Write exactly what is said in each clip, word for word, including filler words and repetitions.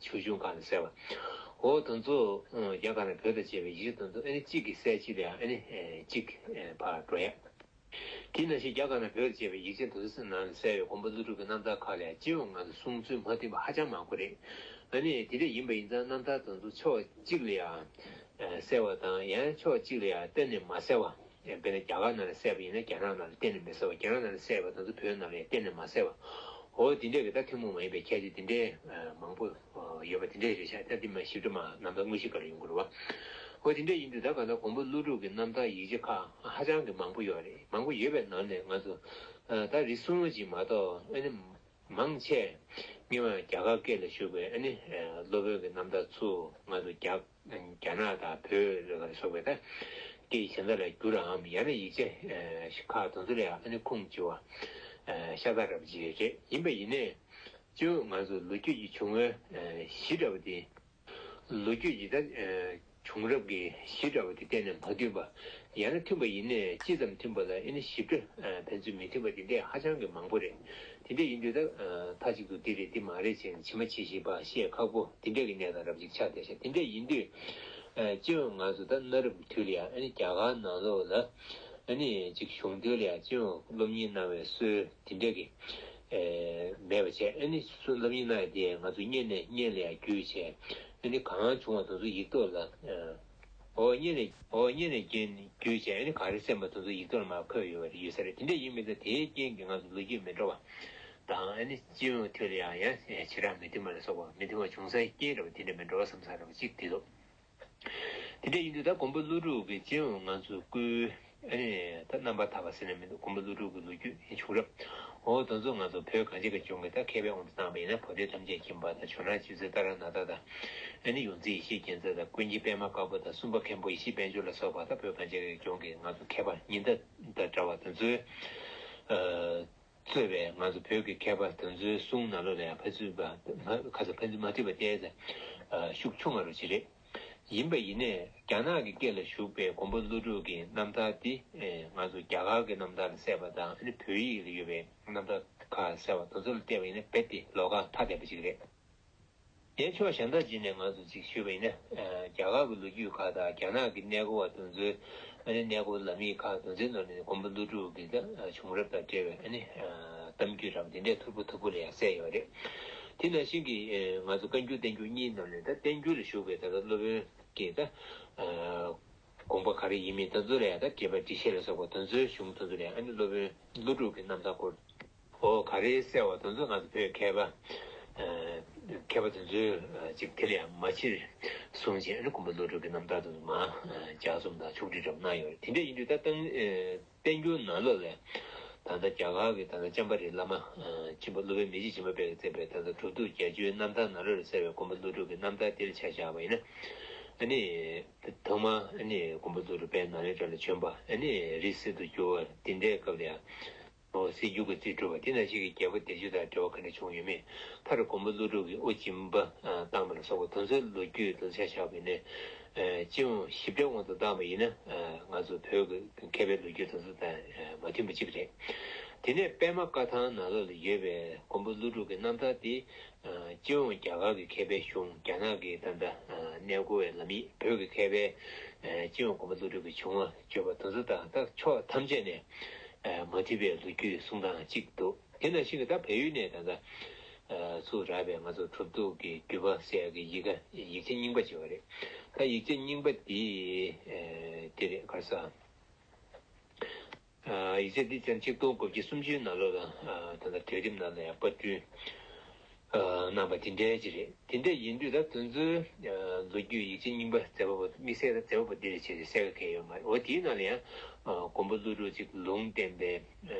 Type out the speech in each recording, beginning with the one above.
ཆོས་འབྱུང་ཁག་ལ་གསལ་བ། འོ་དེ་ཚོ་རྒྱ་གར་ནས་བོད་དུ་བྱས་པའི་ཡིག་ཆ་དེ་ཚོ་ཨ་ནི་གཅིག་གིས་གསལ་གཅིག་ལ་ཡང་ཨ་ནི་གཅིག་ཕར་འགྲོ་ཡ། དེ་ནང་བཞིན་རྒྱ་གར་ནས་བོད་དུ་བྱས་པའི་ཡིག་ཆ་དེ་ཚོ་ནང་ལ་གསལ་བའི་མགོན་པོ་ཀླུ་སྒྲུབ་ཀྱི་རྣམ་ཐར་ཁག་ལ་ཡང་སྤྱི་ཡོངས་ང་ཚོ་གསུང་ཚུལ་མ་མཐུན་པ་ཧ་ཅང་མང་པོ་རེད། ཨ་ནི་དེ་འདྲ་ཡིན་པ་ཡིན་ཙང་རྣམ་ཐར་དེ་ཚོ་ཕྱོགས་གཅིག་ལ་ཡང་གསལ་བ་དང་ཡང་ཕྱོགས་གཅིག་ལ་ཡང་གཏན་ནས་མ་གསལ་བ། དཔེར་ན་རྒྱ་གར་ནང་ལ་གསལ་བ་ཡིན་ན་རྒྱ་ནག་ནང་ལ་གཏན་ནས་མི་གསལ་བ། རྒྱ་ནག་ནང་ལ་གསལ་བ་དེ་ཚོ་བོད་ནང་ལ་ཡང་གཏན་ནས་མ་གསལ་བ། འོ་དེ་འདྲ་གི་ད་ཐུན་མོང་མ་ཡིན་པའི་ཁྱད་ཆོས་དེ་འདྲའི་མང་པོ་ཡོད་པ་དེ་འདྲ་རེད་ཤག་ད་དེ་མ་ཞིབ་ཕྲ་མ་རྣམ་ཐར་དངོས་གཞི་ག་ལ་ཡོང་གི་རེད་བ། འོ་དེ་འདྲ་ཡིན་དུས་ད་ག་ད་མགོན་པོ་ཀླུ་སྒྲུབ་ཀྱི་རྣམ་ཐར་ཡིག་ཆ་ཁག་ཧ་ཅང་གི་མང་པོ་ཡོད་རེད། མང་པོ་ཡོད་པའི་ནང་ནས་ང་ཚོ་ད་རེ་ཟུང་ཅིག་མ་གཏོགས་ཨ་ནི་མང་ཆེ་སྔོན་མ་རྒྱ་གར་སྐད་ལ་ཞུགས་པའི་ཨ་ནི་སློབ་དཔོན་གྱི་རྣམ་ཐར་ཚུར་ང་ཚོ་རྒྱ་རྒྱ་ནག་དང་བོད་ལ་སོགས་པའི་ད་སྐད་གཞན་དག་ལ་བསྒྱུར་རམ། ཡང་ན་ཡིག་ཆ་ཁག་དེ་ཚོ་ལ་ཡང་ཨ་ནི་ཁུངས་བཅོལ་བ་ཤ་སྟག་རབ་ཅིག་རེད། ཡིན་པ་ཡིན་ནའི་སྤྱི་ཡོངས་ང་ཚོ་ལོ་རྒྱུས་ཀྱི་བྱུང་བའི་གཞི་འདྲ་བ་དེ། ལོ་རྒྱུས་ཀྱི་ད་བྱུང་རབས་ཀྱི་གཞི་འདྲ་བ་དེ་གཏན་ནས་མ་མཐུན་པ། ཡང་ན་མཐུན་པ་ཡིན་ནའི་ཅི་ཙམ་མཐུན་པ་ལ་ཨ་ནི་ཞིབ་ཕྲ་ཕན་ཚུན་མི་མཐུན་པ་དེ་འདྲས་ཧ་ཅང་གི་མང་པོ་རེད། དེ་འདྲས་ཡིན་དུས་ད་མཐའ་གཅིག་ཏུ་འདི་རེད་འདི་མ་རེད་ཅེས་ཇི་མ་ཇི་བཞིན་པ་བཤད་ཁག་པོ་དེ་འདྲས་ཀྱི་གནས་སྟངས་རབ་ཅིག་ཆགས་བསྡད་ཤག་དེ་འདྲས་ཡིན་དུས་སྤྱི་ཡོངས་ང་ཚོ་ད་གནའ་རབས་དུས་ལ་ཡང་ཨ་ནི་རྒྱ་གར་ནང་ལོགས་ལ་ཨ་ནི་ཅིག་གཞུང་དོན་ལ་ཡང་སྤྱི་ཡོངས་སློབ་གཉེར་གནང་བའི་སྲོལ་དེ་འདྲས་ཀྱི་མེད་པ་བྱས། ཨ་ནི་སློབ་གཉེར་གནང་ཡ་དེ་ང་ཚོ་སྔོན་ནས་སྔོན་ལ་ཡང་བརྒྱུད་བྱས། ཨ་ནི་གང་བྱུང་བ་དེ་ཚོ་ཡིག་ཐོག་ལ་འོ་སྔོན་ནས་འོ་སྔོན་ནས་རྒྱུན་བརྒྱུད་བྱས། ཨ་ནི་ག་རེ་གསན་པ་དེ་ཚོ་ཡིག་ཐོག་ལ་མར་འཁོད་ཡོད་པ་རེད། ཡོད་ས་རེད། དེ་འདྲ་ཡིན་མིན་ད་དེའི་རྐྱེན་གྱིས་ང་ཚོ་ལོ་རྒྱུས་མི་འདྲ་བ་དང་ཨ་ནི་སྤྱི་ཡོངས་ཐོག་ལ་ཡང་ཡང་བྱེ་བྲག་མི་མཐུན་པ་ལ་སོགས་པ་མི་མཐུན་པ་བྱུང་སའི་རྐྱེན་འདྲ་བ་དེ་འདྲ་མི་འདྲ་བ་བསམ་ས་འདྲ་བ་གཅིག་དེ་འདུག་དེ་འདྲ་ཡིན་དུས་ད་མགོན་པོ་ཀླུ་སྒྲུབ་ཀྱི་སྤྱི་ཡོངས་ང་ཚོ་སྐུའི་ཨ་ནི་ད་རྣམ་པར་ཐར་པ་ཟེར་ན་མི་འདུག་མགོན་པོ་ཀླུ་སྒྲུབ་ཀྱི་ལོ་རྒྱུས་བྱུང་རབས། འོ་དེ་ཚོ་ང་ཚོ་བོད་གངས་ཅན་གྱི་ལྗོངས་ཀྱི་ད་མཁས་པའི་དབང་དུ་བཏང་བ་ཡིན་ན་བོ་དྷི་ཐམས་ཅད་མཁྱེན་པ་དང་། ཇོ་ནང་རྗེ་བཙུན་ཏཱ་ར་ནཱ་ཐ་དང་། ཨ་ནི་ཡོངས་འཛིན་ཡེ་ཤེས་རྒྱལ་མཚན་དང་། ཀུན་མཁྱེན་པདྨ་དཀར་པོ་དང་། གསུམ་པ་མཁན་པོ་ཡེ་ཤེས་དཔལ་འབྱོར་ལ་སོགས་པ་ད་བོད་གངས་ཅན་གྱི་ལྗོངས་ཀྱི་ང་ཚོ་མཁས་པ་ཉི་ཟླ་དང་འདྲ་བ་དེ་ཚོའི་གཙོས་པའི་ང་ཚོ་བོད་ཀྱི་མཁས་པ་དེ་ཚོའི་གསུང་ནང་ལོགས་ལ་ཡང་ཕན་ཚུན་པ་ཁ་ཚ་ཕན་ཚུན་མ་མཐུན་པ་ཏོག་ཙམ་ཤུགས་ཆུང་བ་རུ་ཅིག་རེད། ཡིན་པ་ཡིན་ནའི་རྒྱ་ནག་གི་སྐད་ལ་བཞུགས་པའི་མགོན་པོ་ཀླུ་སྒྲུབ་ཀྱི་རྣམ་ཐར་འདི་ང་ཚོ་རྒྱ་གར་གྱི་རྣམ་ཐར་ལ་གསལ་བ་དང་ཨ་ནི་བོད་ཡིག་ལ་ཡོད་པའི་རྣམ་ཐར་ཁག་གསལ་བ་དེ་ཚོ་ལ་བལྟས་པ་ཡིན་ན་རྦད་དེ་ལོགས་ཀ་ཐ་དད་པ་ཅིག་རེད། ཡང་ཕྱོགས་གཞན་དག་ཅིག་ནས་ང་ཚོ་ཅིག་ཞུས་པ་ཡིན་ན། རྒྱ་གར་གྱི་ལོ་རྒྱུས་ཁག་དང་རྒྱ་ནག་གི་གནས་སྐོར་བ་དེ་ཚོའི་ཨ་ནི་གནས་སྐོར་ལམ་ཡིག་ཁག་དེ་ཚོའི་ནང་ནས་མགོན་པོ་ཀླུ་སྒྲུབ་ཀྱི་ད་བྱུང་རབས་དང་འབྲེལ་བའི་ཨ་ནི་གཏམ་རྒྱུད་འདྲ་པོ་དེ་འདྲས་ཐོར་བུ་ཐོར་བུ་ལ་ཡང་གསལ་ཡོད་རེད། དེ་ནང་བཞིན་གྱི་ང་ཚོ་བཀའ་འགྱུར་བསྟན་འགྱུར་གཉིས་ནང་ནས་ད་བསྟན་འགྱུར་ལ་ཞུགས་པའི་ད་ལྟ་སློབ་དཔོན་གྱི་ད་དགོངས་པ་ག་རེ་ཡིན་མིན་དེ་ཚོ་ལ་ཡང་ད་འགྲེལ་པ་འགྲེལ་བཤད་ལ་སོགས་པ་དེ་ཚོའི་གཞུང་དེ་ཚོ་ལ་ཡང་ཨ་ནི་སློབ་དཔོན་ཀླུ་སྒྲུབ་ཀྱི་རྣམ་ཐར་སྐོར། འོ་ག་རེ་གསལ་བ་དེ་ཚོ་ང་ཚོ་བོད་མཁས་པ། མཁས་པ་དེ་ཚོས་ཅིག་དེ་ལ་ཡང་མ་ཕྱིར་གསུངས་བྱས་ཨ་ནི་མགོན་པོ་ཀླུ་སྒྲུབ་ཀྱི་རྣམ་ཐར་དེ་ཚོ་མར་ལྗགས་རྩོམ་དང་ཕྱོགས་བསྒྲིགས་འདྲ་པོ་གནང་ཡོད་རེད། དེ་འདྲ་ཡིན་དུས་ད་བསྟན་བསྟན་འགྱུར་ནང་ལོགས་ལ་ད་ལྟ་རྒྱ་གར་གྱི་ད་ལྟ་ལྕམ་པ་རི་བླ་མ་སྦྱིན་པ་སློབ་དཔོན་མི་རྗེ་སྦྱིན་པ་དཔལ་གྱིས་མཛད་པའི་ད་ལྟ་གྲུབ་ཐོབ་བརྒྱད་ཅུའི་རྣམ་ཐར་ནང་ལོགས་ལ་གསལ་བའི་མགོན་པོ་ཀླུ་སྒྲུབ་ཀྱི་རྣམ་ཐར་དེ་ལ་ཆ་བཞག་པ་ཡིན་ན། ཨ་ནི་ཐོག་མར་ཨ་ནི་མགོན་པོ་ཀླུ་སྒྲུབ་དཔལ་ནཱ་ལེནྡྲ་ལ་བྱོན་པ། ཨ་ནི་རིགས་སྲིད་དུ་འགྱུར་བ་དེ་འདྲའི་སྐབས་ལ་ཡང་། སྲིད་འགྱུར་གྱི་རྩིས་སྤྲོད་པ་དེ་ནང་བཞིན་གྱི་རྒྱལ་པོ་བདེ་སྤྱོད་དང་འབྲེལ་བ་ག་འདྲ་བྱུང་ཡོད་མེད། མཐར་མགོན་པོ་ཀླུ་སྒྲུབ་ཀྱིས་དབུ་སྦྱིན་པ་བཏང་བ་ལ་སོགས་པ་དེ་ཚོའི་ལོ་རྒྱུས་དེ་ཆ་བཞག་པ་ཡིན་ན། སྤྱི་ཡོངས་ཞིབ་ཕྲའི་དབང་དུ་བཏང་བ་ཡིན་ན། ང་ཚོ་བོད་ཀྱི་མཁས་པའི་ལོ་རྒྱུས་དེ་ཚོ་དང་མ་མཐུན་པ་གཅིག་རེད། དེ་ནས་པདྨ་བཀའ་ཐང་ནང་ལོགས་ལ་ཡོད་པའི་མགོན་པོ་ཀླུ་སྒྲུབ་ཀྱི་རྣམ་ཐར་དེ། སྤྱི་ཡོངས་རྒྱ་གར་གྱི་མཁས་པའི་གཞུང་། རྒྱ་ནག་གི་ད་ལྟ་གནས་སྐོར་བའི་ལམ་ཡིག། བོད་ཀྱི་མཁས་པའི་སྤྱི་ཡོངས་མགོན་པོ་ཀླུ་སྒྲུབ་ཀྱི་བྱུང་བ་བརྗོད་པ་དེ་ཚོ་དང་ད་ཕྱོགས་ཐམས་ཅད་ནས་མ་མཐུན་པའི་ལོ་རྒྱུས་གསུང་སྟངས་གཅིག་འདུག་དེ་ནང་བཞིན་གྱི་ད་བལ་ཡུལ་ནས་ད་ལྟ་ཚུར་རག་པའི་ང་ཚོ་གྲུབ་ཐོབ་ཀྱི་བརྒྱུད་པ་ཟེར་ཡག་གི་ཡི་གེ་ཡིག་ཆ་རྙིང་པ་ཅིག་ཡོད་རེད། ད་ཡིག་ཆ་རྙིང་པ་འདི་དེ་རེད། ག་རེ་ཟེར། ཡིག་ཆ་འདི་ཚན་ཆིག་སྟོང་དགུ་བརྒྱ་སུམ་ཅུའི་ནང་ལོགས་ལ་ད་ལྟ་དུས་རིམ་ནང་ལ་ཡང་པར་སྐྲུན་གནང་བ་དེ་འདྲའི་ཅིག་རེད། དེ་འདྲ་ཡིན་དུས་ད་དེ་ཚོའི་ལོ་རྒྱུས་ཡིག་ཆ་རྙིང་པ་མཛད་པ་པོ་དམིགས་བསལ་ད་མཛད་པ་པོ་འདི་རེད་ཅེས་གསལ་ཁ་གང་ཡོད་མ་རེད། འོ་དེའི་ནང་ལ་ཡང་མགོན་པོ་ཀླུ་སྒྲུབ་ཅིག་ལུང་བསྟན་པའི་དེ་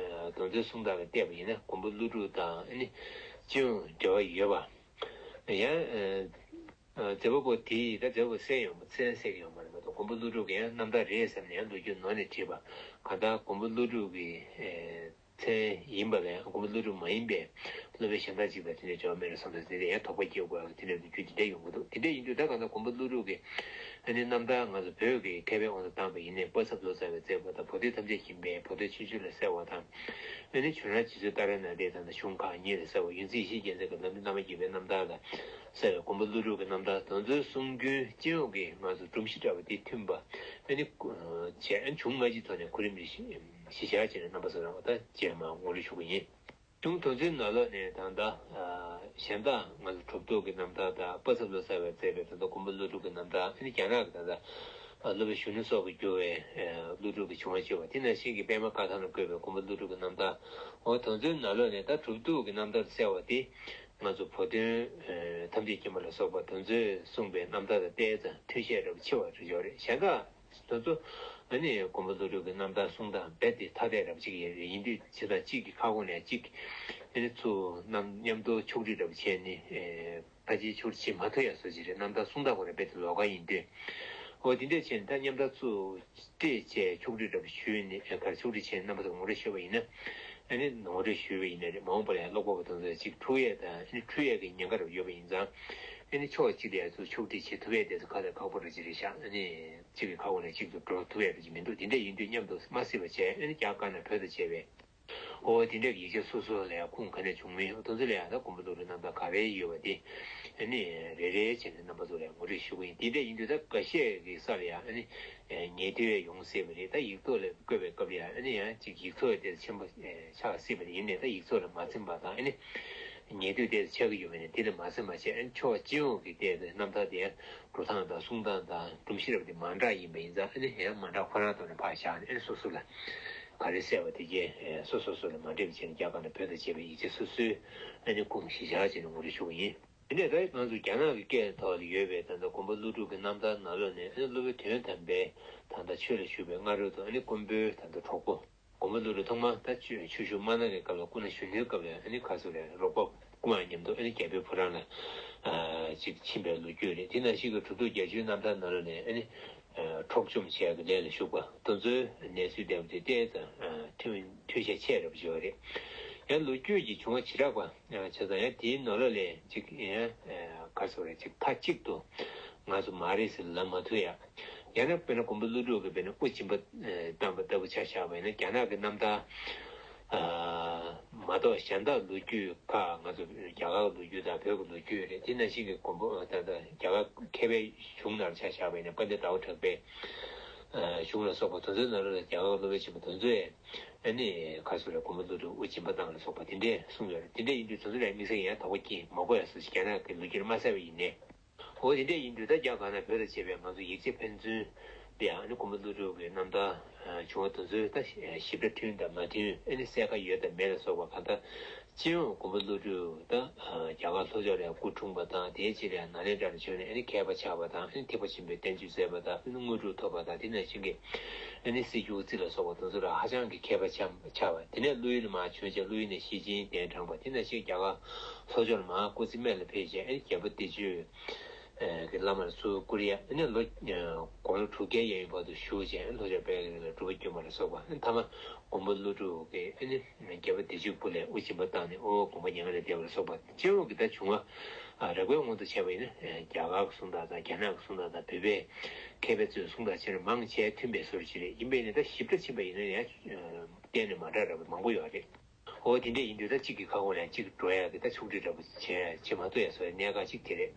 ཚོའི་གསུང་སྟངས་ལ་བལྟས་པ་ཡིན་ན་མགོན་པོ་ཀླུ་སྒྲུབ་དང་ཨ་ནི་སྤྱི་ཡོངས་འབྲེལ་བ་ཡོད་པ། ཡང་། མཛད་པ་པོ་དེས་ད་མཛད་པ་པོ་གསལ་ཡོང་བ་མཚན་གསལ་གྱི་ཡོད་མ་རེད་མ་གཏོགས་མགོན་པོ་ཀླུ་སྒྲུབ་ཀྱི་ཡང་རྣམ་ཐར་རེད་བསམ་ནས་ཡང་ལོ་རྒྱུས་ནོར་ནས་བྲིས་པ། གང་ལྟར་མགོན་པོ་ཀླུ་སྒྲུབ་ཀྱི་མཚན་ཡིན་པ་ལས་མགོན་པོ་ཀླུ་སྒྲུབ་མ་ཡིན་པའི་སློབ་དཔོན་གཞན་དག་ཅིག་ལ་དེ་འདྲའི་འབྱོར་བ་མེད་རེད་བསམ་ས་དེ་འདྲ་ཡང་དོགས་པ་སྐྱེ་དགོས་ཡང་དེ་འདྲའི་ལོ་རྒྱུས་དེ་འདྲ་ཡོང་གི་འདུག་དེ་འདྲ་ཡིན་དུས་ད་གང་ལྟར་མགོན་པོ་ཀླུ་སྒྲུབ་ཀྱི་ཨ་ནི་རྣམ་ཐར་ང་ཚོ་བོད་ཀྱི་མཁས་པའི་དབང་དུ་བཏང་པ་ཡིན་ནའི་དཔག་བསམ་ལོ་ཙཱ་བས་མཛད་པ་དང་བོ་དྷི་ཐམས་ཅད་མཁྱེན་པས་བོ་དྷི་ཆོས་འབྱུང་ལ་གསལ་བ་དང་། ཨ་ནི་ཇོ་ནང་རྗེ་བཙུན་ཏཱ་ར་ནཱ་ཐས་དང་གཞུང་ཁག་གཉིས་ལ་གསལ་བ། ཡོངས་འཛིན་ཡེ་ཤེས་རྒྱལ་མཚན་གྱི་ལམ་རིམ་བླ་མ་དགྱེས་པའི་རྣམ་ཐར་ལ་ གསལ་བའི་མགོན་པོ་ཀླུ་སྒྲུབ་ཀྱི་རྣམ་ཐར་དེ་ཚོའི་གསུང་རྒྱུན་སྤྱི་ཡོངས་ཀྱི་ང་ཚོ་སྒྲོམ་གཞི་འདྲ་བ་དེ་མཐུན་པ་ཨ་ནི་བྱས། ཨ་ནི་བྱུང་སྔ་ཕྱི་ཐོག་ནས་གོ་རིམ་རེ་གཞི་བཞག་བྱས་ནས་རྣམ་པ་ཚོ་རང་ད་རྗེས་མ་ངོ་སྤྲོད་ཞུ་གི་ཡིན། གཞུང་དེ་ཚོའི་ནང་ལོགས་ནས་ད་ལྟ་གཞན་དག་ང་ཚོ་གྲུབ་ཐོབ་ཀྱི་རྣམ་ཐར་དང་པ་ཚབ་ལོ་ཙཱ་བས་མཛད་པའི་ད་ལྟ་མགོན་པོ་ཀླུ་སྒྲུབ་ཀྱི་རྣམ་ཐར། ཨ་ནི་རྒྱ་ནག་གི་ད་ལྟ་སློབ་དཔོན་གཞོན་ནུ་སོགས་ཀྱིས་བསྒྱུར་བའི་ཀླུ་སྒྲུབ་ཀྱི་བྱུང་བ་བཅུ་པ། དེ་ནང་བཞིན་གྱི་པདྨ་བཀའ་ཐང་ལ་བཀོད་པའི་མགོན་པོ་ཀླུ་སྒྲུབ་ཀྱི་རྣམ་ཐར། འོ་དེ་ཚོའི་ནང་ལོགས་ནས་ད་གྲུབ་ཐོབ་ཀྱི་རྣམ་ཐར་གསལ་བ་དེ་ང་ཚོ་བོད་དོན་ཐམས་ཅད་མཁྱེན་པ་ལ་སོགས་པ་དེ་ཚོས་གསུངས་པའི་རྣམ་ཐར་དང་ཏོག་ཙམ་མཐུན་ཤས་འདྲ་པོ་ཆེ་བ་རེད་ཡོད་རེད། གཞན་དག་དེ་ཚོ་ཨ་ནི་མགོན་པོ་ཀླུ་སྒྲུབ་ཀྱི་རྣམ་ཐར་གསུང་སྟངས་རྦད་དེ་ཐ་དད་འདྲ་པོ་ཅིག་ཡིན་དུས། བྱས་ཙང་གཅིག་གི་ཁ་ཁོངས་ནས་གཅིག་ཨ་ནི་ཚུར་རྣམ་མཉམ་དུ་ཕྱོགས་སྒྲིག་འདྲ་པོ་བྱས་ནས་ཕལ་ཆེར་ཕྱོགས་སྒྲིག་བྱེད་མ་ཐུབ་ཡ་བཟོ་ཅིག་རེད། རྣམ་ཐར་གསུང་སྟངས་ཁོ་རང་རྦད་དེ་ལོགས་ཀ་ཡིན་དུས། འོ་དེ་འདྲས་བྱས་ནས་ད་མཉམ་ཐར་ཚུར་སྒྲིག་བྱས་ཕྱོགས་སྒྲིག་འདྲ་པོ་ཞུས་ནས་ག་རེ་ཕྱོགས་སྒྲིག་བྱས་ནས་རྣམ་པ་ཚོར་ངོ་སྤྲོད་ཞུས་པ་ཡིན་ན། ཨ་ནི་ངོ་སྤྲོད་ཞུས་པ་ཡིན་ན་རེད། མ་འོངས་པ་ལ་ཡང་ཀློག་པ་པོ་དེ་ཚོས་ཅིག་འཁྲུག་ཡས་དང་ཨ་ནི་འཁྲུལ་ཡས་ཀྱི་ཉེན་ཁ་རེ་ཡོད་པ་ཡིན་ཙང་། ཨ་ནི་ཕྱོགས་གཅིག་ལ་ཡང་ཚུར་ཕྱོགས་སྒྲིག་བྱེད་ཐུབ་ཡས་དེ་ཚོ་དཀའ་ལས་ཁག་པོ་རེད་ཅིག་རེད་ཤག་ཨ་ནི་གཅིག་གི་ཁ་འོག་ནས་གཅིག་ཏུ་འགྲོ་ཐུབ་ཡས་རེད་ཅིག་མི་འདུག་དེ་འདྲས་ཡིན་དུས་མཉམ་དུ་མ་སྲིད་པ་བྱས། ཨ་ནི་རྒྱ་དཀར་ནག་བོད་དང་བཅས་པའི་འོ་དེ་འདྲས་ཀྱི་ཡིག་ཆ་སོ་སོ་ལ་ཡང་ཁུངས་ག་ནས་བྱུང་མིན། འོ་དེ་ཚོ་ལ་ཡང་ད་མགོན་པོ་ཀླུ་སྒྲུབ་རྣམ་ཐར་ག་རེ་ཡོད་པ་དེ་ཨ་ནི་རེ་རེ་བྱས་ནས་རྣམ་པ་ཚོ་ལ་ཡང་ངོ་སྤྲོད་ཞུ་གི་ཡིན། དེ་འདྲས་ཡིན་དུས་ད་འགའ་ཤས་ཀྱི་ས་ལ་ཡང་ཨ་ནི་ཉེ་དུས་ཡོང་སྲིད་པ་རེད། ད་ཡིག་ཐོག་ལ་བཀོད་པའི་སྐབས་ལ་ཡང་ཨ་ནི་ཡང་ཅིག་ཡིག་ཚོགས་དེ་ཆེན་པོ་ཆགས་སྲིད་པ་རེད། ཡིན་ནའི་ད་ཡིག་ཚོགས་ལ་མ་ཚིམ་པ་དང་ཨ་ནི་ཉེ་དུས་དེ་ཆགས་ཀྱི་ཡོད་པ་ཡིན་ནའི་དེ་ལ་མ་ཚིམ་པ་བྱས། ཨ་ནི་ཕྱོགས་སྤྱི་ཡོངས་ཀྱི་ཐད་དུ་རྣམ་ཐར་དེ་འགྲོ་སྟངས་དང་གསུང་སྟངས་དང་སྒྲོམ་གཞི་རབ་དེ་མ་འདྲ་ཡིན་པ་ཡིན་ཙང་། ཨ་ནི་ཡང་མ་འདྲ་ཁོ་རང་ཐོག་ནས་ཕར་བཞག་ནས་ཨ་ནི་སོ་སོ་ལ་ག་རེ་གསལ་བ་དེ་གས་སོ་སོ་སོ་ལ་མ་འདྲེས་པ་བྱས་ནས་རྒྱ་གར་ནས་བོད་དང་བཅས་པའི་ཡིག་ཆ་སོ་སོའི་ཨ་ནི་ཁུངས་གཞི་བཞག་བྱས་ནས་ངོ་སྤྲོད་ཞུ་གི་ཡིན། དེ་ནས་ད་ང་ཚོ་རྒྱ་ནག་གི་སྐད་ཐོག་ལ་ཡོད་པའི་ད་ལྟ་མགོན་པོ་ཀླུ་སྒྲུབ་ཀྱི་རྣམ་ཐར་ནང་ལོགས་ནས་ཨ་ནི་སློབ་དཔོན་དོན་དམ་པས་ད་ལྟ་ཆོས་ལ་ཞུགས་པའི་སྔ་རོལ་དུ་ཨ་ནི་མགོན་པོའི་ད་ལྟ་གྲོགས་པོ། མགོན་པོ་ཀླུ་སྒྲུབ་ཐོག་མར་ད་ཆོས་ཆོས་ཞུ་དམར་ནག་གི་སྐབས་ལ་སྐུ་ན་གཞོན་ནུའི་སྐབས་ལ་ཨ་ནི་ག་ཟེར་རེད། རོགས་པ་རྐུ་མ་མཉམ་དུ་ཨ་ནི་རྒྱལ་པོའི་ཕོ་བྲང་ལ་ཨ་ཅིག་ཕྱིན་པའི་ལོ་རྒྱུས་རེད། དེ་ནང་བཞིན་གྱི་གྲུབ་ཐོབ་བརྒྱད་ཅུའི་རྣམ་ཐར་ནང་ལོགས་ནས་ཨ་ནི་འཕྲོག་བཅོམ་བྱེད་ཡག་གི་ལས་ལ་ཞུགས་པ་དེ་ཚོའི་གནས་ཚུལ་འདྲ་པོ་དེ་ཏོག་ཙམ་མཐུན་མཐུན་ཤས་ཆེ་འདྲ་པོ་ཞིག་ཡོད་རེད། ཡང་ལོ་རྒྱུས་ཀྱི་བྱུང་བ་བྱེ་བྲག་པ་བྱས་ཙང་ཡང་དེའི་ནང་ལོགས་ལས་ཅིག་ཡང་ག་ཟེར་རེད། ཅིག་མཐའ་གཅིག་ཏུ་ང་ཚོ་མ་རེད་ཟེར་ལབ་མ་ཐུབ་ཡ། ཡང་ན་དཔེར་ན་མགོན་པོ་ཀླུ་སྒྲུབ་ཀྱིས་དཔེར་ན་དབུ་སྦྱིན་པ་བཏང་བ་ལྟ་བུ་ཆ་བཞག་པ་ཡིན་ན། རྒྱ་ནག་གི་རྣམ་ཐར་མ་གཏོགས་གཞན་དག་ལོ་རྒྱུས་ཁག་ང་ཚོ་རྒྱ་གར་གྱི་ལོ་རྒྱུས་དང་བོད་ཀྱི་ལོ་རྒྱུས་རེད། དེ་ནང་བཞིན་གྱི་མགོན་པོ་ད་ལྟ་རྒྱ་གར་མཁས་པའི་གཞུང་ནང་ཆ་བཞག་པ་ཡིན་ན་དཔལ་ལྡན་ཟླ་བ་གྲགས་པའི་གཞུང་ལ་སོགས་པ་དེ་ཚོའི་ནང་ལ་རྒྱ་གར་གྱི་སློབ་དཔོན་ཆེན་པོ་དེ་ཚོས་ཨ་ནི་ག་ཟེར་རེད། མགོན་པོ་ཀླུ་སྒྲུབ་དབུ་སྦྱིན་པ་བཏང་ལ་སོགས་པ་དེ་འདྲས་གསུངས་ཡོད་རེད། དེ་འདྲས་ཡིན་དུས་དེ་ཚོ་ལ་དམིགས་བསལ་ཡང་དོགས་པ་སྐྱེ་མ་དགོས་ཡ་བཟོ་ཞིག་རྒྱ་ནག་གི་ལོ་རྒྱུས་ལ་མ་གསལ་བ་ཡིན་ནའི། འོ་དེ་འདྲས་ཡིན་དུས་ད་རྒྱ་གར་ནས་བོད་དང་བཅས་པའི་ང་ཚོ་ཡིག་ཆ་ཕན་ཚུན་དེ་ཡང་ཨ་ནི་མགོན་པོ་ཀླུ་སྒྲུབ་ཀྱི་རྣམ་ཐར་བྱུང་བ་དེ་ཚོའི་ད་ཞིབ་ཕྲ་མཐུན་དང་མ་མཐུན། ཨ་ནི་གསལ་ཁ་ཡོད་དང་མེད་ལ་སོགས་པ་གང་ལྟར་སྤྱི་ཡོངས་མགོན་པོ་ཀླུ་སྒྲུབ་ད་རྒྱ་གར་ལྷོ་ཕྱོགས་ལ་སྐུ་འཁྲུངས་པ་དང་། དེའི་རྗེས་ལ་ནཱ་ལེནྡྲ་ལ་བྱོན་ནས་ཨ་ནི་མཁས་པ་ཆགས་པ་དང་། ཨ་ནི་ཐེག་པ་ཆེན་པོའི་བསྟན་བཅོས་མཛད་པ་དང་། ཨ་ནི་དངོས་གྲུབ་ཐོབ་པ་དང་། དེ་ནང་བཞིན་གྱི་ཨ་ནི་སྲིད་བྱུས་རྩིས་ལ་སོགས་པ་དེ་ཚོ་ལ་ཧ་ཅང་གི་མཁས་པ་ཆགས་ཆགས་པ། དེ་ནས་བློ་ཡུལ་ལ་མར་བྱོན་རྗེས་བློ་ཡུལ་ནས་ཤེར་ཕྱིན་གདན་དྲངས་པ། དེ་ནང་བཞིན་རྒྱ་གར་ལྷོ་ཕྱོགས་ལ་མར་སྐུ་ཚེ་སྨད་ལ་ཕེབས་རྗེས་ཨ་ནི་རྒྱལ་པོ་བདེ་སྤྱོད་ཀྱི་བླ་མར་ཚུར་བསྐུར་ཡ། ཨ་ནི་ལོ་དགུང་ལོ་དྲུག་བརྒྱའི་ཡན་ཡོལ་བར་དུ་བཞུགས་རྗེས་ཨ་ནི་ལྷོ་ཕྱོགས་དཔལ་གྱི་རི་ལ་སྒྲུབ་པ་བསྐྱོན་པ་ལ་སོགས་པ། ཨ་ནི་མཐའ་མ་མགོན་པོ་ཀླུ་སྒྲུབ་ཀྱིས་ཨ་ནི་རྒྱལ་པོ་བདེ་སྤྱོད་ཀྱི་སྐུ་ལས་དབུ་སྦྱིན་པ་བཏང་ནས་ཨོ་དགོངས་པ་མྱ་ངན་ལས་འདས་པ་ལ་སོགས་པ། སྤྱི་ཡོངས་ཀྱི་ད་བྱུང་བ་རིག་པའི་དབང་དུ་བྱས་པ་ཡིན་ན་རྒྱ་གར་གྱི་གསུང་སྟངས་དང་། རྒྱ་ནག་གི་གསུང་སྟངས་དང་། བོད་པའི་མཁས་པ་ཚོའི་གསུང་སྟངས་བཅས་མང་ཆེ་མཐུན་པའི་བཟོ་འདྲ་ཅིག་རེད། ཡིན་པས་ན་ད་ཞིབ་ཕྲ་ཕྱིན་པ་ཡིན་ན་ཡང་གཏན་ནས་མ་འདྲ་འདྲ་པོ་མང་པོ་ཡོད་རེད། འོ་དེ་འདྲས་ཡིན་དུས་ད་གཅིག་གི་ཁ་ཁོངས་ལ་གཅིག་འགྲོ་ཡག་གི་ད་ཕྱོགས་སྒྲིག་འདྲ་པོ་བྱེད་བྱེད་མ་ཐུབ་ཡ་བཟོ་ཡ་གནད་འགག་གཅིག་དེ་རེད།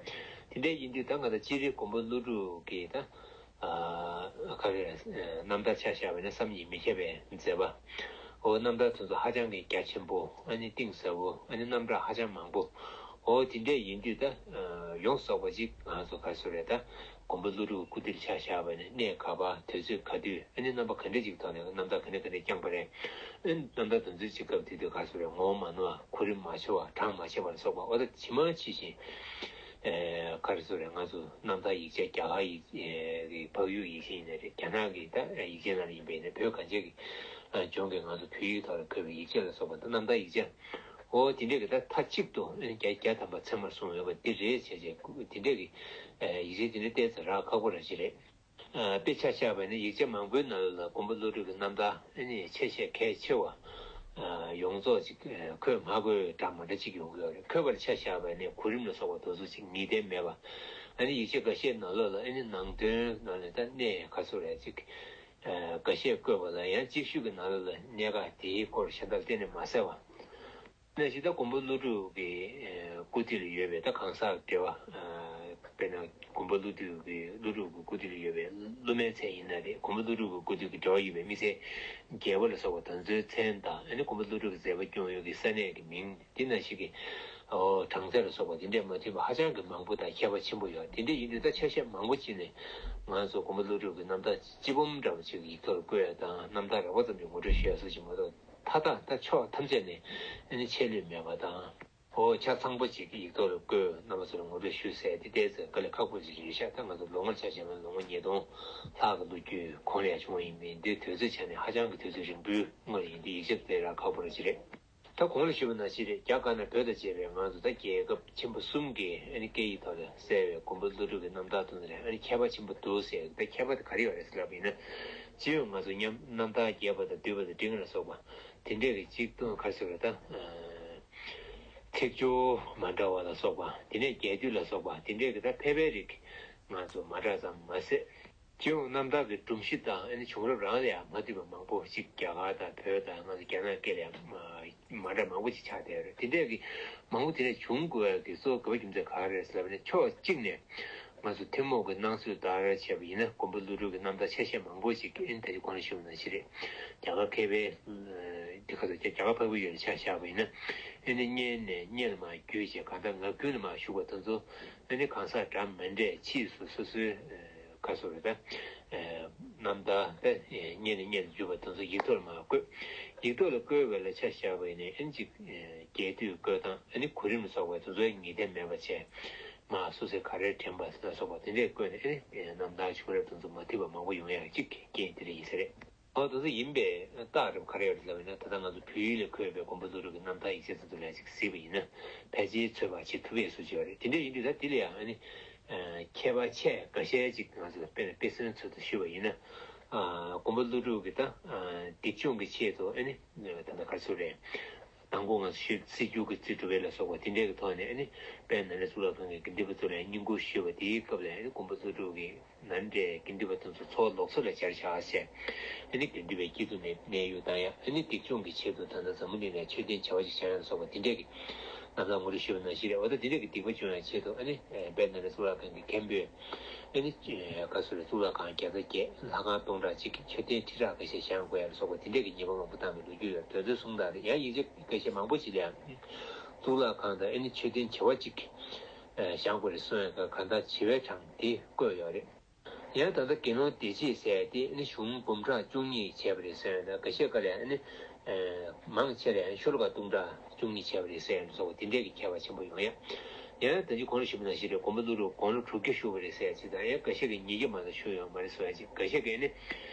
དེ་འདྲས་ཡིན་དུས་ད་ང་ད་སྤྱིར་མགོན་པོ་ཀླུ་སྒྲུབ་ཀྱི་ད་ཨ་ག་རེ་རེད། རྣམ་ཐར་ཆ་བཞག་པ་ཡིན་ན་བསམ་གྱིས་མི་ཁྱབ་པའི་མཛད་པ། འོ་རྣམ་ཐར་དེ་ཚོ་ཧ་ཅང་གི་རྒྱ་ཆེན་པོ། ཨ་ནི་གཏིང་ཟབ་པོ། ཨ་ནི་རྣམ་གྲངས་ཧ་ཅང་མང་པོ། འོ་དེ་འདྲས་ཡིན་དུས་ད་ཡོངས་རྫོགས་པ་ཅིག་ང་ཚོ་ག་རེ་ཟེར་རེད། ད་མགོན་པོ་ཀླུ་སྒྲུབ་སྐུ་དུས་ཆ་བཞག་པ་ཡིན་ན་གནས་ག་པ། དུས་ཚོད་ག་དུས། ཨ་ནི་རྣམ་པ་ག་འདྲ་ཅིག་ཐོག་ནས་རྣམ་ཐར་ག་འདྲ་ག་འདྲ་བསྐྱངས་པ་རེད། ཨ་ནི་རྣམ་ཐར་དོན་ཚན་གཅིག་སྐབས་དེ་དུས་ག་རེ་ཟེར་རེད། ངོ་བོ་མ་ནོར་བ། གོ་རིམ་མ་འཆོལ་བ། གྲངས་མ་ཆད་པ་ལ་སོགས་པ། འོ་ད་ཇི་མ་ཇི་བཞིན་ཨེ་ག་རེ་ཟེར་རེད། ང་ཚོ་རྣམ་ཐར་ཡིག་ཆ་རྒྱ་གར་ཡིག་ཨེ་གི་འཕགས་ཡུལ་ཡིག་ཆ་ཡིན་ནའི་རེད། རྒྱ་ནག་གི་ད་ཡིག་ཆ་ནང་ལ་ཡིན་པ་ཡིན་ནའི་བོད་གངས་ཅན་གྱི་ལྗོངས་ཀྱི་ང་ཚོ་བོད་ཡིག་ཐོག་ལ་འཁོད་པའི་ཡིག་ཆ་ལ་སོགས་པ་ད་རྣམ་ཐར་ཡིག་ཆ། འོ་དེ་འདྲས་ཀྱི་ད་མཐའ་གཅིག་ཏུ་ཨེ་བརྒྱ་བརྒྱ་ཐམ་པ་ཚད་མར་སོང་ཡོད་པ་འདི་རེད་བྱས་བྱས། དེ་འདྲས་ཀྱི་ཡིག་ཆ་དེ་འདྲ་ཏོག་ཙམ་རག་ཁག་པོ་རང་ཞིག་རེད། དཔེ་ཆ་བཞག་པ་ཡིན་ན་ཡིག་ཆ་མང་པོའི་ནང་ལ་མགོན་པོ་ཀླུ་སྒྲུབ་ཀྱི་རྣམ་ཐར་ཨ་ནི་ཆེ་ཤས་གལ་ཆེ་བ་ཡོངས་རྫོགས་ཅིག་འཁོད་མ་དགོས་འདྲ་མ་འདྲ་ཅིག་ཡོང་གི་ཡོད་རེད། འཁོད་པར་ཆ་བཞག་པ་ཡིན་ན་གོ་རིམ་ལ་སོགས་པ་དེ་ཚོ་ཅིག་ངེས་གཏན་མེད་པ། ཨ་ནི་ཡིག་ཆ་འགའ་ཤས་ནང་ལོགས་ལ་ཨ་ནི་ནང་དོན་ནང་ལ་ད་གནས་ག་ཚོད་རེད་ཅིག་འགའ་ཤས་བཀོད་པ་ལ་ཡང་གཅིག་ཤོས་ཀྱི་ནང་ལོགས་ལ་གནད་འགག་དེའི་སྐོར་གཞན་དག་གཏན་ནས་མ་གསལ་བ། ནས་ཤི་ད་མགོན་པོ་ཀླུ་སྒྲུབ་ཀྱི་སྐུ་དེ་ལ་ཡོད་པའི་ད་གང་ཟག་འབྲེལ་བ། དཔེར་ན་མགོན་པོ་ཀླུ་སྒྲུབ་ཀྱི་ཀླུ་སྒྲུབ་ཀྱི་སྐུ་དེ་ལ་ཡོད་པའི་ཀླུ་མའི་མཚན་ཡིན་ན་རེད། མགོན་པོ་ཀླུ་སྒྲུབ་ཀྱི་སྐུ་དེ་གི་འབྲེལ་བ་ཡོད་པའི་དམིགས་བསལ་རྒྱལ་པོ་ལ་སོགས་པ་དེ་ཚོའི་མཚན་དང་། ཨ་ནི་མགོན་པོ་ཀླུ་སྒྲུབ་ཀྱི་མཛད་པ་སྐྱོང་ཡུལ་གྱི་ས་གནས་ཀྱི་མིང་དེ་ནང་བཞིན་གྱི་གྲངས་ཚད་ལ་སོགས་པ་དེ་འདྲས་མ་མཐུན་པ་ཧ་ཅང་གི་མང་པོ་དང་ཁྱད་པར་ཆེན་པོ་ཡོད། དེ་འདྲས་ཡིན་དུས་ད་ཆ་ཤས་མང་པོ་ཅིག་ནས་ང་ཚོ་མགོན་པོ་ཀླུ་སྒྲུབ་ཀྱི་རྣམ་ཐར་སྤྱི་སྦོམ་འདྲ་བ་ཅིག་ཡིག་ཐོག་ལ་བཀོད་ཡ་དང་རྣམ་ཐར་རགས་པ་ཙམ་ཞིག་ངོ་སྤྲོད་ཞུ་ཡ་སོགས་ཀྱི་མ་གཏོགས། མཐའ་དག་ད་ཕྱོགས་ཐམས་ཅད་ནས་ཨ་ནི་ཆད་ལུས་མེད་པ་དང་། ཨོ་ཆ་ཚང་པོ་ཅིག་གི་ཡིག་ཐོག་ལ་བཀོད། རྣམ་པ་ཚོ་ལ་ངོ་སྤྲོད་ཞུ་ཟེར་དེ་ཏོག་ཙམ་དཀའ་ལས་ཁག་པོ་ཅིག་རེད་ཤག་ད་ང་ཚོ་ལོ་ངོར་ཆ་བཞག་ན་ལོ་ངོ་ཉིས་སྟོང་ལྷག་གི་ལོ་རྒྱུས་གོང་ལ་ཡང་བྱུང་བ་ཡིན་པས། འདི་དུས་ཚོད་ཆ་ནས་ཧ་ཅང་གི་དུས་ཚོད་རིང་པོའི་སྔོན་ཡིན་དུས་ཡིག་ཆ་དེ་རག་ཁག་པོ་ར་ཅིག་རེད། ད་གོང་ལ་ཞུས་པ་ནང་བཞིན་རེད། རྒྱ་དཀར་ནག་བོད་དང་བཅས་པའི་ང་ཚོ་ད་རྒྱལ་ཁབ་ཆེན་པོ་གསུམ་གྱི་ཨ་ནི་སྐད་ཡིག་ཐོག་ལ་གསལ་བའི་མགོན་པོ་ཀླུ་སྒྲུབ་ཀྱི་རྣམ་ཐར་དེ་ཚོ་ལ་ཨ་ནི་ཁྱད་པར་ཆེན་པོ་འདུག་ཟེར། ད་ཁྱད་པར་དེ་ག་རེ་ཡོད་རེད་ཟེར་ལབ་པ་ཡིན་ན། སྤྱི་ཡོངས་ང་ཚོ་མཉམ་རྣམ་ཐར་རྒྱས་པ་དང་བསྡུས་པ་དང་འབྲིང་ལ་སོགས་པ་དེ་འདྲས་ཀྱི་གཅིག་ཏུ་ག་རེ་ཟེར་བ་ད། ཚིག་སྦྱོར་མ་འདྲ་བ་ལ་སོགས་པ། དེ་ནས་རྒྱས་བསྡུས་ལ་སོགས་པ་དེ་འདྲས་ཀྱི་ད་ཕལ་པའི་རིགས་ང་ཚོ་མ་འདྲ་ཙམ་མ་ཟད། སྤྱི་ཡོངས་རྣམ་ཐར་གྱི་སྒྲོམ་གཞི་དང་ཨ་ནི་བྱུང་རབས་རང་ལ་ཡང་མ་མཐུན་པ་མང་པོ་ཞིག་རྒྱ་གར་དང་བོད་དང་ང་ཚོ་རྒྱ་ནག་སྐད་ལ་ཡང་མ་འདྲ་མང་པོ་ཞིག་ཆགས་བསྡད་ཡོད་རེད། དེ་འདྲས་ཀྱི་མང་པོ་དེ་འདྲས་བྱུང་དགོས་ཡ་གི་གཙོ་བོ་དགོས་པ་རྒྱུ་མཚན་ག་རེ་རེད་ཟེར་བ་ནི། ཕྱོགས་གཅིག་ནས་ང་ཚོ་ཐུན་མོང་གི་སྣང་ཚུལ་ལྟར་བྱས་པ་ཡིན་ན་མགོན་པོ་ཀླུ་སྒྲུབ་ཀྱི་རྣམ་ཐར་ཆ་ཤས་མང་པོ་ཞིག་ཨ་ནི་ད་ཅི་གོང་ལ་ཞུས་པ་ནང་བཞིན་རེད། རྒྱ་གར་མཁས་པའི་འདི་ག་ཚོད་རྒྱ་གར་འཕགས་པའི་ཡུལ་ལ་ཆ་བཞག་པ་ཡིན་ན། ཨ་ནི་སྔོན་ནས་སྔོན་ལ་མར་བརྒྱུད་བྱས་གང་ལྟར་ངག་རྒྱུན་ལ་མར་ཞུགས་པ་དེ་ཚོ་ཨ་ནི་གང་ཟག་འདྲ་མི་འདྲས་ཕྱིས་སུ་སོ་སོའི་ག་ཚོད་རེད་ད། རྣམ་ཐར་ད་སྔོན་ནས་སྔོན་ལ་བརྒྱུད་པ་དེ་ཚོ་ཡིག་ཐོག་ལ་མར་བཀོད། ཡིག་ཐོག་ལ་བཀོད་པ་ལ་ཆ་བཞག་པ་ཡིན་ན་ཨ་ནི་གཅིག་རྒྱས་བསྡུས་བཀོད་སྟངས། ཨ་ནི་གོ་རིམ་ལ་སོགས་པ་དེ་ཚོའི་ངེས་གཏན་མེད་པ་བྱས། མར་སོ་སོས་ག་རེ་དྲན་པ་ལ་སོགས་པ་དེ་འདྲས་བཀོད་ནས་ཨ་ནི་རྣམ་ཐར་བྱུང་རབས་དེ་ཚོ་མ་མཐུན་པ་མང་པོ་ཡོང་ཡག་གཅིག་རྐྱེན་དེ་འདྲ་ཡིན་ས་རེད། ཨོ་དེ་ཚོ་ཡིན་པའི་རྟགས་རེད་པ། ག་རེ་ཡོད་རེད་ལབ་ན། ད་ལྟ་ང་ཚོ་བོད་ཡིག་ལ་འཁོད་པའི་མགོན་པོ་ཀླུ་སྒྲུབ་ཀྱི་རྣམ་ཐར་ཡིག་ཆ་དེ་ཚོ་ལ་ཅིག་གཟིགས་པ་ཡིན་ན་ཕལ་ཆེར་ཚོད་དཔག་བྱེད་ཐུབ་ཡས་བཟོ་བྱས་པ་རེད། དེ་འདྲ་ཡིན་དུས་ད་དེ་ལ་ཡང་ཨ་ནི་ཁྱད་པར་ཆེ་འགའ་ཤས་ཅིག་ང་ཚོ་དཔེར་ན་དཔེ་མཚོན་ཚུལ་དུ་ཞུས་པ་ཡིན་ན། མགོན་པོ་ཀླུ་སྒྲུབ་ཀྱི་ད་སྡིག་སྦྱོང་གི་ཆེད་དུ་ཨ་ནི་ད་ལྟ་ག་རེ་ཟེར་རེད། དང་པོ་ང་ཚོ་ཞུས་སྲིད་སྒྱུར་གྱི་རྩིས་སྒྲུབ་པ་ལ་སོགས་པ་དེ་འདྲའི་གི་ཐོག་ནས་ཨ་ནི་དཔལ་ནཱ་ལེནྡྲ་གཙུག་ལག་ཁང་གི་དགེ་འདུན་པ་ཚོ་ལ་བསྙེན་བཀུར་ཞུས་པ་དེའི་སྐབས་ལ་ཨ་ནི་མགོན་པོ་ཀླུ་སྒྲུབ་ཀྱིས་ནཱ་ལེནྡྲའི་དགེ་འདུན་པ་དེ་ཚོ་འཚོ་བ་ལོག་འཚོ་ལ་སྦྱར་བཞག་བྱས། ཨ་ནི་དགེ་འདུན་པའི་སྐྱིད་སྡུག་ནས་གནས་དབྱུང་བཏང་ཡ། ཨ་ནི་སྡིག་སྦྱོང་གི་ཆེད་དུ་ད་ལྟ་འཛམ་བུ་གླིང་ནས་མཆོད་རྟེན་བྱེ་བ་ཅིག་བཞེངས་ཡ་ལ་སོགས་པ་དེ་འདྲའི་གི་རྣམ་ཐར་ངོ་སྤྲོད་ཞུས་པ་ནང་བཞིན་རེད། འོ་ད་དེ་འདྲའི་གི་སྡིག་པ་སྦྱོང་ཡ་ཆེད་དུ་ཨ་ནི་དཔལ་ནཱ་ལེནྡྲ་གཙུག་ལག་ཁང་གི་མཁན་པོས་ཨ་ནི་ག་རེ་ཟེར་རེད། གཙུག་ལག་ཁང་བརྒྱ་རྩ་བརྒྱད། ལྷ་ཁང་སྟོང་ཕྲག་གཅིག་མཆོད་རྟེན་ཁྲི་ཕྲག་འགའ་ཤས་བཞེངས་དགོས་ཡ་ལ་སོགས་པ་དེ་འདྲའི་གི་ཉེས་པ་མང་པོ་བཏང་བའི་ལོ་རྒྱུས་ཡོད། དེ་ཚོའི་གསུང་སྟངས་རེད། ཡང་ཡིག་ཆ་འགའ་ཤས་མང་པོ་ཞིག་ལ་ཡང་གཙུག་ལག་ཁང་དང་ཨ་ནི་མཆོད་རྟེན་བྱེ་བ་གཅིག་བཞེངས་དགོས་རེད་གསུང་ཡ་ག་གང་ལྟར་བྱེ་བའི་གྲངས་དེ་བཀོད་ཡོད་རེད། ཡང་ད་ལྟ་དགེ་སློང་སྡེ་བཞི་ཟེར་ཡ་དེ་ཨ་ནི་གཞུང་འབུམ་ཕྲག་བཅུ་གཉིས་བྱས་པ་རེད་གསུང་ཡ་དང་། འགའ་ཤས་ཀ་ལ་ཡང་ཨ་ནི་མང་ཆེ་ལ་ཡང་ཤོ་ལོ་ཀ་སྟོང་ཕྲག་བཅུ་གཉིས་བྱས་པ་རེད་གསུང་ཡ་ལ་སོགས་པ་དེ་འདྲས་ཀྱི་ཁྱད་པར་ཆེན་པོ་ཡོང་ཡ། ཡང་ད་ཅི་གོང་ལ་ཞུས་པ་ནང་བཞིན་རེད། མགོན་པོ་ཀླུ་སྒྲུབ་དགུང་ལོ་དྲུག་བརྒྱ་བཞུགས་པ་རེད་ཟེར་ཡ་ཅིག་དང་། ཡང་འགའ་ཤས་ཀྱིས་ཉིས་བརྒྱ་མ་གཏོགས་བཞུགས་ཡོད་མ་རེད་གསུང་ཡ་ཅིག་འགའ་ཤས་ཀྱིས་ཨ་ནི་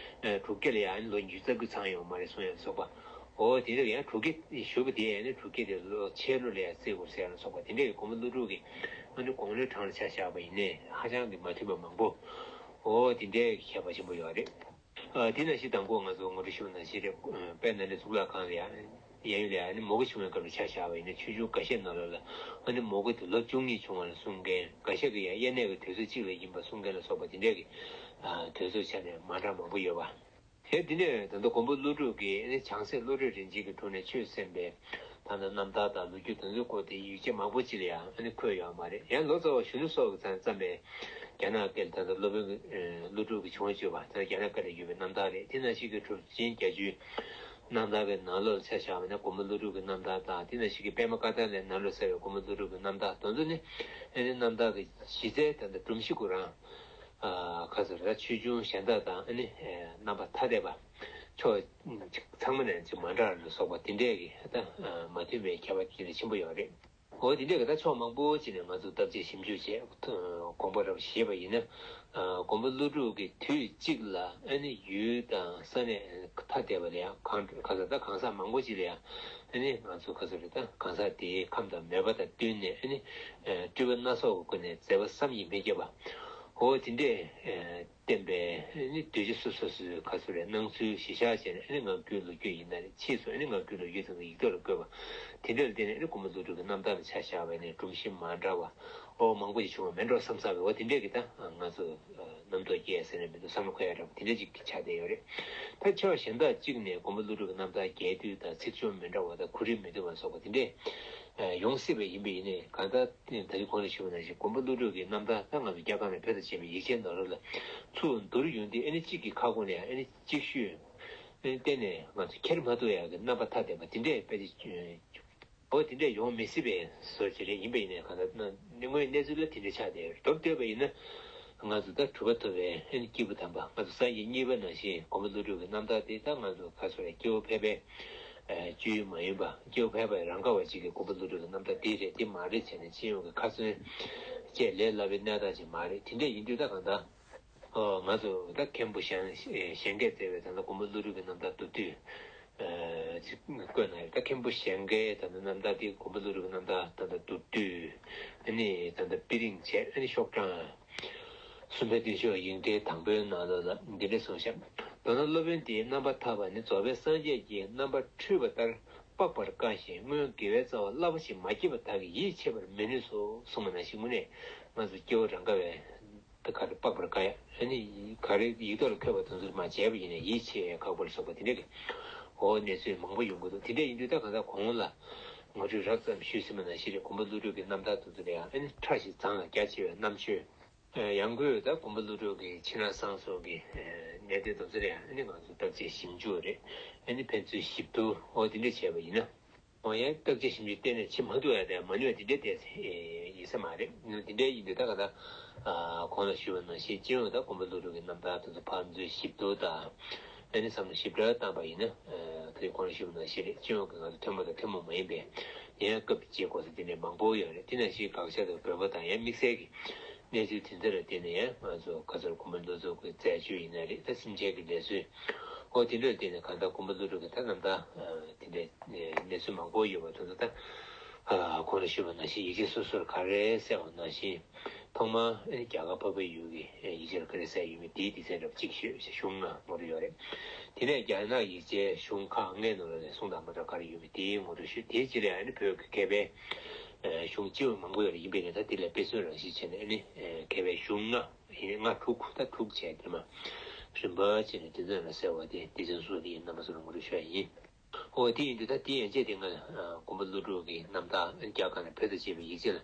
དྲུག་བརྒྱ་ལ་ཡང་ཨ་ནི་ལོ་ཉི་ཤུ་རྩ་དགུ་ཚང་ཡོད་མ་རེད་གསུང་ཡ་ལ་སོགས་པ། འོ་དེ་འདྲ་ཡང་དྲུག་བརྒྱ་བཞུགས་པ་དེ་ཨ་ནི་དྲུག་བརྒྱ་དེ་ལོ་ཕྱེད་ལོ་ལ་ཡང་བརྩི་དགོས་ཟེར་ཡ་ལ་སོགས་པ་དེ་འདྲ་གི་མགོན་པོ་ཀླུ་སྒྲུབ་ཀྱི་ཨ་ནི་དགུང་ལོའི་གྲངས་ལ་ཆ་བཞག་པ་ཡིན་ནའི་ཧ་ཅང་གི་མ་མཐུན་པ་མང་པོ། འོ་དེ་འདྲའི་ཁྱད་པར་ཆེན་པོ་ཡོད་རེད། ཨ་དེ་ནང་བཞིན་དང་པོ་ང་ཚོ་ངོ་སྤྲོད་ཞུས་པ་ནང་བཞིན་རེད། དཔལ་ནཱ་ལེནྡྲ་གཙུག་ལག་ཁང་ལ་ཡང་གཡས་གཡོན་ལ་ཡང་ཨ་ནི་མོའུ་འགལ་ཆུང་བའི་སྐབས་ལ་ཆ་བཞག་པ་ཡིན་ན་ཆོས་འབྱུང་འགའ་ཤས་ནང་ལོགས་ལ་ཨ་ནི་མོའུ་འགལ་དེ་ལོ་བཅུ་གཉིས་བྱུང་བ་ལ་གསུང་མཁན། འགའ་ཤས་ཀྱིས་ཡང་དབྱར་གནས་ཀྱི་དུས་ཚོད་གཅིག་ལ་ཡིན་པ་གསུང་མཁན་ལ་སོགས་པ་དེ་འདྲས་ཀྱི་དུས་ཚོད་ཆ་ནས་མ་འདྲ་མང་པོ་ཡོད་པ། དེ་འདི་ནས་ད་ལྟ་མགོན་པོ་ཀླུ་སྒྲུབ་ཀྱིས་ཨ་ནི་བྱང་སེམས་བློ་གྲོས་རིན་ཆེན་གྱི་དྲུང་ནས་ཆོས་གསན་པའི་ད་ལྟ་རྣམ་ཐར་དང་ལོ་རྒྱུས་དེ་ཚོའི་སྐོར་དེ་ཡིག་ཆ་མང་པོ་ཅིག་ལ་ཡང་ཨ་ནི་འཁོད་ཡོད་མ་རེད། ཡང་ལོ་ཙཱ་བ་གཞོན་ནུ་སོགས་ཀྱིས་བརྩམས་པའི་རྒྱ་ནག་སྐད་ལ་ད་ལྟ་སློབ་དཔོན་ཀླུ་སྒྲུབ་ཀྱི་བྱུང་བ་བརྗོད་པ་དེ་རྒྱ་ནག་སྐད་ལ་ཡོད་པའི་རྣམ་ཐར་རེད། དེ་ནང་བཞིན་གྱི་གྲུབ་ཆེན་བརྒྱད་ཅུའི་རྣམ་ཐར་གྱི་ནང་ལོགས་ལ་ཆ་བཞག་པ་ན་མགོན་པོ་ཀླུ་སྒྲུབ་ཀྱི་རྣམ་ཐར་དང་། དེ་ནང་བཞིན་གྱི་པདྨ་བཀའ་ཐང་ལས་ནང་ལོགས་གསལ་བའི་མགོན་པོ་ཀླུ་སྒྲུབ་ཀྱི་རྣམ་ཐར་དེ་ཚོ་ནི་ཨ་ནི་རྣམ་ཐར་གྱི་གཞི་རྩའི་ད་ལྟ་སྒྲོམ་གཞི་ཁོ་རང་། ཁ་སོ་ར་ཆོས་འབྱུང་གཞན་དག་དང་ཨ་ནི་རྣམ་པ་ཐ་དད་པ་ཕྱོགས་ཚང་མ་ནས་ཅིག་མ་འདྲ་ལ་སོགས་པ་དེ་འདྲས་ཀྱི་ད་མ་མཐུན་པའི་ཁྱད་པར་དེ་འདྲ་ཆེན་པོ་ཡོད་རེད། འོ་དེ་འདྲས་ཀྱི་ད་ཕྱོགས་མང་པོ་ཅིག་ནས་ང་ཚོ་བརྟག་དཔྱད་ཞིབ་འཇུག་བྱས། དགོངས་པ་རབ་བཞེས་པ་ཡིན་ན། མགོན་པོ་ཀླུ་སྒྲུབ་ཀྱིས་དུས་གཅིག་ལ་ཨ་ནི་ཡུལ་དང་ས་གནས་ཐ་དད་པ་ལ་ཡང་གང་ག་ས་ད་གང་ཟག་མང་པོ་ཅིག་ལ་ཡང་ཨ་ནི་ང་ཚོ་ག་ས་རེད་ད་གང་ཟག་དེའི་ཁམས་དང་མོས་པ་དང་བསྟུན་ནས་ཨ་ནི་སྤྲུལ་པ་སྣ་ཚོགས་ཀྱི་སྒོ་ནས་མཛད་པ་བསམ་གྱིས་མི་ཁྱབ་པ། འོ་དེ་འདྲས་བསྟན་པའི་ནི་གདུལ་བྱ་སོ་སོ་སོའི་ག་ཚོད་རེད་སྣང་ཚུལ་གཞི་བཞག་བྱས་ནས་ཨ་ནི་ངག་རྒྱུན་ལོ་རྒྱུས་ཡིན་ན་རེད། ཕྱིས་སུ་ཨ་ནི་ངག་རྒྱུན་ལོ་རྒྱུས་དེ་ཚོ་ཡིག་ཐོག་ལ་བཀོད་པ་དེ་འདྲ་ལ་བརྟེན་ནས་ཨ་ནི་མགོན་པོ་ཀླུ་སྒྲུབ་ཀྱི་རྣམ་ཐར་ལ་ཆ་བཞག་པ་ནས་སྒྲོམ་གཞི་མ་འདྲ་བ་ ཨོ་མང་པོ་ཞིག་བྱུང་བ་མེད་འགྲོ་བསམ་ས་བས། འོ་དེ་འདྲས་ཀྱི་ད་ང་ཚོ་རྣམ་རྟོག་སྐྱེ་ཟེར་ནས་མི་འདུག་བསམ་བློ་འཁོར་ཡ་འདྲ་པོ་དེ་འདྲས་ཅིག་ཆགས་བསྡད་ཡོད་རེད། ད་ཆེ་བ་གཞན་དག་གཅིག་ནས་མགོན་པོ་ཀླུ་སྒྲུབ་ཀྱི་རྣམ་ཐར་རྒྱས་བསྡུས་དང་ཚིག་སྦྱོར་མི་འདྲ་བ་དང་ཁོར་ཡུག་མི་མཐུན་པ་སོགས་པ་དེ་འདྲས་ཡོང་སྲིད་པ་ཡིན་པ་ཡིན་ནའི་གང་ལྟར་ད་རེས་གོང་ལ་ཞུས་པ་ནང་བཞིན་མགོན་པོ་ཀླུ་སྒྲུབ་ཀྱི་རྣམ་ཐར་ད་ང་ཚོ་རྒྱ་གར་ནས་བོད་དུ་བྱས་པའི་ཡིག་ཆའི་ནང་ལོགས་ལ་ཚུར་བསྡུར་ཡོང་དུས་ཨ་ནི་གཅིག་གི་ཁ་སྐོང་ནས་ཨ་ནི་གཅིག་ཤོས་ཨ་ནི་གཏན་ནས་ང་ཚོ་འཁྱེར་མ་ཐུབ་ཡག་གི་རྣམ་པ་ཐ་དད་པ་དེ་འདྲས་དཔེ་ཆ་འོ་དེ་འདྲས་ཡོང་མི་སྲིད་པའི་བཟོ་ཅིག་རེད། ཡིན་པ་ཡིན་ནའི་གང་ལྟར་དངོས་ཡོད་གནས་ཚུལ་ལ་དེ་འདྲས་ཆགས་བསྡད་ཡོད་རེད། མདོར་བསྡུས་པ་ཡིན་ན་ང་ཚོ་ད་གྲུབ་པ་ཐོབ་པའི་ཨ་ནི་སྐྱེས་བུ་དམ་པ་ང་ཚོ་སངས་རྒྱས་གཉིས་པ་ནང་བཞིན་མགོན་པོ་ཀླུ་སྒྲུབ་ཀྱི་རྣམ་ཐར་དེ་ད་ང་ཚོ་ག་ཚོད་རེད། སྐྱེ་བོ་ཕལ་པའི་སྤྱོད་ཡུལ་མ་ཡིན་པ་སྐྱེ་བོ་ཕལ་པ་ཡི་རང་ག་བ་ཅིག་གི་མགོན་པོ་ཀླུ་སྒྲུབ་ཀྱི་རྣམ་ཐར་དེ་རེད་དེ་མ་རེད་བྱས་ནས་སྤྱི་ཡོངས་ཀྱི་ཁ་ཚོན་བཅད་ལས་སླ་བའི་གནས་སྟངས་ཅིག་མ་རེད། དེ་འདྲས་ཡིན་དུས་ད་གང་ལྟར། ཨོ་ང་ཚོ་ད་མཁན་པོ་གཞན་གཞན་སྐད་བཙལ་བའི་ད་ལྟ་མགོན་པོ་ཀླུ་སྒྲུབ་ཀྱི་རྣམ་ཐར་མདོར་བསྡུས་ཅིག་བཀོད་ན་ཡང་ད་མཁན་པོ་གཞན་སྐད་ད་ལྟ་རྣམ་ཐར་དེ་མགོན་པོ་ཀླུ་སྒྲུབ་ཀྱི་རྣམ་ཐར་ད་ལྟ་མདོར་བསྡུས་ཨ་ནི་ད་ལྟ་དཔེ་རིང་བྱས་ཨ་ནི་ཤོག་གྲངས་གསུམ་པའི་བདུན་ཤོག་ཡིག་ཕྲེང་དང་པོའི་ནང་ལོགས་ལ་འདི་འདྲ་གསུངས་ཤག་མདོར་ན་སློབ་དཔོན་དེའི་རྣམ་པར་ཐར་པ་ནི་རྫོགས་པའི་སངས་རྒྱས་ཀྱི་རྣམ་པར་འཕྲུལ་པ་ལྟར་དཔག་པར་དཀའ་ཞིང་སྔོན་དགེ་བའི་རྩ་བ་རླབས་པོ་ཆེ་མ་སྐྱེས་པ་དག་གིས་ཡིད་ཆེས་པར་མི་ནུས་སོ་གསུངས་པ་ནང་བཞིན་དངོས་གནས་ང་ཚོ་སྐྱེ་བོ་རང་ག་བས། ད་ག་རེ་དཔག་པར་དཀའ་ཡ། ཨ་ནི་ག་རེ་ཡིག་ཐོག་ལ་འཁོད་པ་དེ་ཚོ་མར་བྱས་པ་ཡིན་ན་ཡིད་ཆེས་ཡ་ཁག་པོ་ལ་སོགས་པ་དེ་འདྲ་གི་འོ་གནས་ཚུལ་མང་པོ་ཡོང་གི་འདུག་དེ་འདྲ་ཡིན་དུས་ད་གང་ལྟར་གོང་ལ་ངོ་སྤྲོད་རགས་ཙམ་ཞུས་ཟིན་པ་ནང་བཞིན་རེད། མགོན་པོ་ཀླུ་སྒྲུབ་ཀྱི་རྣམ་ཐར་དེ་ཚོ་ལ་ཡང་ཨ་ནི་ཕྲ་ཞིང་མཛངས་ལ་རྒྱ་ཆེ་བའི་རྣམ་དཔྱོད། ཡང་སྒོས་ད་མགོན་པོ་ཀླུ་སྒྲུབ་ཀྱི་ཕྱི་ནང་གསང་གསུམ་གྱི་གནད་དོན་དེ་ཚོ་ལ་ཡང་ཨ་ནི་ང་ཚོ་བརྟག་དཔྱད་ཞིབ་འཇུག་རེད། ཨ་ནི་ཕན་ཚུན་ཞིབ་བསྡུར་འོ་དེ་འདྲ་བྱས་པ་ཡིན་ན། འོ་ཡང་བརྟག་དཔྱད་ཞིབ་འཇུག་གཏན་ནས་བྱེད་མ་ཐུབ་ཡ་དེ་མ་ནུས་པ་དེ་འདྲའི་ཏོག་ཙམ་ཡིན་ས་མ་རེད། དེ་འདྲའི་ཡིན་དུས་ད་ག་ད་གོང་ལ་ཞུས་པ་ནང་བཞིན་སྤྱི་ཡོངས་ད་མགོན་པོ་ཀླུ་སྒྲུབ་ཀྱི་རྣམ་ཐར་དེ་ཚོ་ཕར་ཚུར་ཞིབ་བསྡུར་དང་ཨ་ནི་བསམ་བློ་ཞིབ་ཕྲ་བཏང་པ་ཡིན་ན་ད་རེས་གོང་ལ་ཞུས་པ་ནང་བཞིན་རེད། སྤྱི་ཡོངས་ཀྱི་ང་ཚོ་ཐུན་མོང་དང་ཐུན་མོང་མ་ཡིན་པའི་ཡང་སྐབས་ཀྱི་བརྗེད་དགོས་ས་དེ་འདྲའི་མང་པོ་ཡོད་རེད། དེ་ནང་བཞིན་དགག་བྱ་དང་དགོས་པ་དང་ཡང་དམིགས་བསལ་གྱི་གནས་ཚུལ་དེ་ཚོ་ལ་བརྟེན་ནས་ཡང་ང་ཚོ་ག་ཚོད་མགོན་པོ་ཀླུ་སྒྲུབ་ཀྱི་མཛད་སྤྱོད་ཡིན་ན་རེད། ད་སེམས་ཅན་གྱི་ལས་བཟོས་འོ་དེ་འདྲ་ལ་བརྟེན་ནས་གང་ལྟར་མགོན་པོ་ཀླུ་སྒྲུབ་ཀྱི་ད་རྣམ་ཐར་དེ་འདྲའི་གནས་ཚུལ་མང་པོ་ཡོད་པ་དེ་ཚོ་ད་གོང་ལ་ཞུས་པ་ནང་བཞིན་ཡིག་ཆ་སོ་སོར་ག་རེ་གསལ་བ་ནང་བཞིན་ཐོག་མར་རྒྱ་གར་འཕགས་པའི་ཡུལ་གྱི་ཡིག་ཆར་ག་རེ་གསལ་ཡོད་མེད་དེའི་སྡེ་ཚན་འདྲ་པོ་གཅིག་ཞུས། གཞུང་ལྔ་ངོ་སྤྲོད་ཡོད་རེད། དེ་ནས་རྒྱ་ནག་ཡིག་ཆའི་གཞུང་ཁག་ལྔའི་ནང་ལ་ནས་གསུང་དང་མ་འདྲ་ག་རེ་ཡོད་མེད་དེའི་ངོ་སྤྲོད་ཞུས། དེའི་རྗེས་ལ་ཨ་ནི་བོད་ཀྱི་མཁས་པའི་གཞུང་སྤྱི་བོ་མང་པོ་ཡོད་རེད། ཡིན་པས་ན་ད་དེ་ལ་དཔེ་མཚོན་རང་བཞིན་བྱས་ནས་ཨ་ནི་མཁས་པའི་གཞུང་ལྔ་ཡིན་ལྔ་དྲུག་ད་དྲུག་བྱས་དེ་མ་རིམ་པ་བྱས་ནས་དེ་ཚོ་ལ་གསལ་བ་དེ་སྡེ་ཚན་སོ་སོ་དེ་ཡིན་རྣམ་པ་ཚོ་ལ་ངོ་སྤྲོད་ཞུ་ཡ་ཡིན། ཨོ་དེ་ཡིན་དུས་ད་དེ་ཡན་ཆད་དེ་ང་མགོན་པོ་ཀླུ་སྒྲུབ་ཀྱི་རྣམ་ཐར་རྒྱ་གར་ནས་བོད་དུ་བྱས་པའི་ཡིག་ཆ་ལ་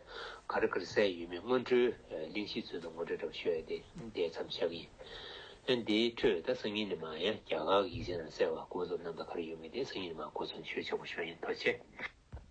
ག་རེ་ག་རེ་གསལ་ཡོད་མེད་སྔོན་འགྲོའི་གླེང་གཞི་ཚུལ་དུ་ངོ་སྤྲོད་འདྲ་པོ་ཞུ་ཡ་དེ་དེ་མཚམས་བཞག་གི་ཡིན། དེའི་འཕྲོས་ད་སང་ཉིན་ནས་མར་ཡང་རྒྱ་གར་གྱི་ཡིག་ཆ་ནང་གསལ་བ་མགོན་པོ་ཀླུ་སྒྲུབ་རྣམ་ཐར་ག་རེ་ཡོད་མེད་དེ་སང་ཉིན་ནས་མར་འགོ་ཚུགས་ནས་ཞུ་ཆོག་པ་ཞུ་ཡ་ཡིན། ཐུགས་རྗེ་ཆེ།